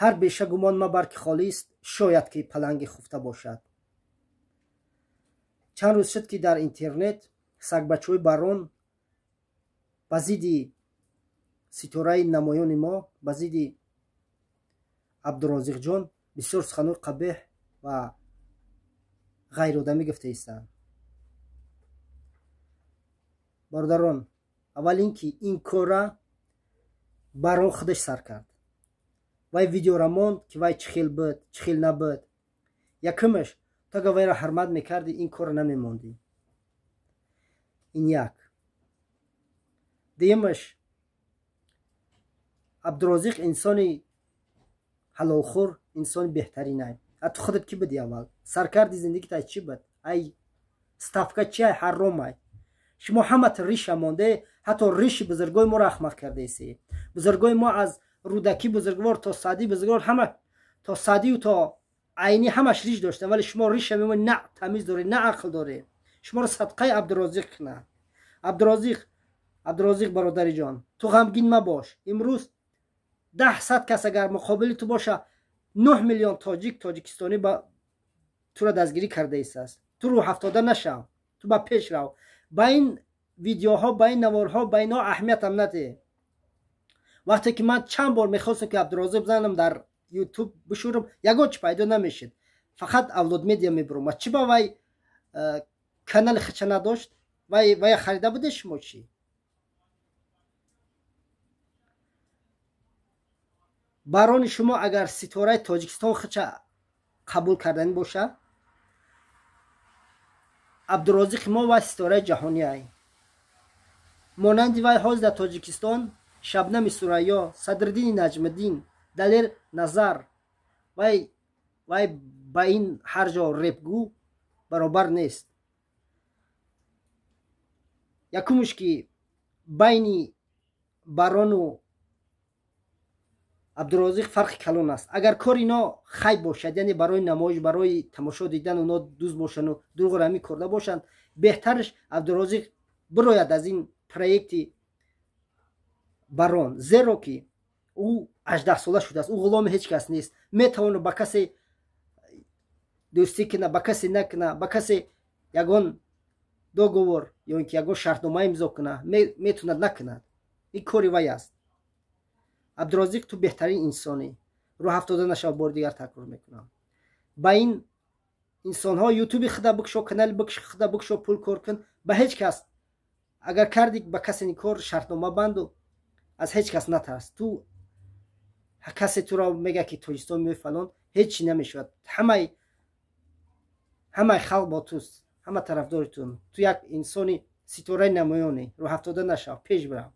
Ҳар беша гумон мабар, ки холист, шояд ки паланги хуфта бошад. Чанд рӯз шуд, ки дар интернет сагбачаҳои Барон ба зидди ситораи намоёни мо, ба зидди Абдурозиқҷон бисёр суханҳои қабеҳ ва ғайриодамӣ гуфта истанд. Бародарон, аввал ин ки ин корра Барон худаш сар кард. Вай видеора монд, ки вай чӣ хел буд, чӣ хел набуд. Якумаш, ту агар вайро ҳурмат мекардӣ, ин корро намемондӣ. Ин як. Дуюмаш, Абдурозиқ инсони ҳалолхӯр, инсони беҳтаринай. А ту худат кӣ будӣ аввал? Саркарди зиндагит ай чӣ буд? Ай ставка чи ай ҳаромай? Шумо ҳамат риша монде, ҳатто риши бузургои моро ахмақ кардаесӣ. Бузургои мо аз Рӯдакӣ бузургвор то Саъдӣ бузургвор, ҳама то Саъдию то Айнӣ ҳамаш риш доштанд, вале шумо риша мемонед, на тамиз доред, на ақл доред. Шуморо садқаи Абдурозиқ кунад. Абдурозиқ, Абдурозиқ бародариҷон, ту ғамгин мабош. Имрӯз 10-100 кас агар муқобили ту боша, 9 миллион тоҷик, тоҷикистонӣ ба туро дастгирӣ карда истааст. Ту рӯҳафтода нашав, ту ба пеш рав. Ба ин видеоҳо, ба ин наворҳо, ба инҳо аҳамиятам надеҳ. Вақте ки ман чанд бор мехостам, ки Абдурозиқ бизанам дар Ютуб бишӯрам, ягон чи пайдо намешид, фақат Авлод Медиа мебуром. Чӣ ба вай канали хича надошт? Вай вая харида буде шумо чӣ? Барони шумо агар ситораи Тоҷикистон хича қабул карданӣ боша, Абдурозиқи мо вай ситораи ҷаҳониай. Монанди вай ҳозир дар Тоҷикистон Шабнами Сурайё, Садриддини Наҷмиддин, Далер Назар вай ба ин ҳар ҷо репгӯ баробар нест. Якумш, ки байни Барону Абдурозиқ фарқи калон аст. Агар кори ино хайб бошад, яъне барои намоиш, барои тамошо дидан оно дӯст бошанду дурӯғро ҳамин корда бошанд, беҳтараш Абдурозиқ бирояд аз ин проекти Барон, зеро ки ӯ 18сола шудааст, ӯ ғуломи ҳеҷ кас нест, метавонад ба касе дӯстӣ кунад, ба касе накунад, ба касе ягон договор ё ин ки ягон шартнома имзо кунад, метавонад накунад. Ин кори вай аст. Абдурозиқ, ту беҳтарин инсонӣ, рӯҳафтода нашав. Бори дигар такрор мекунам, ба ин инсонҳо ютуби худа бикшо, канали худа бикшо, пул кор кун. Ба ҳеҷ кас агар кардӣ, ба касе ин кор шартнома банду аз ҳеҷ кас натарс. Ту касе туро мега, ки Тоҷикистон меои, фалон, ҳеҷ чи намешавад. Ҳамаи халқ бо туст, ҳама тарафдори ту. Ту як инсони ситораи намоёнӣ, рӯҳафтода нашав, пеш бирав.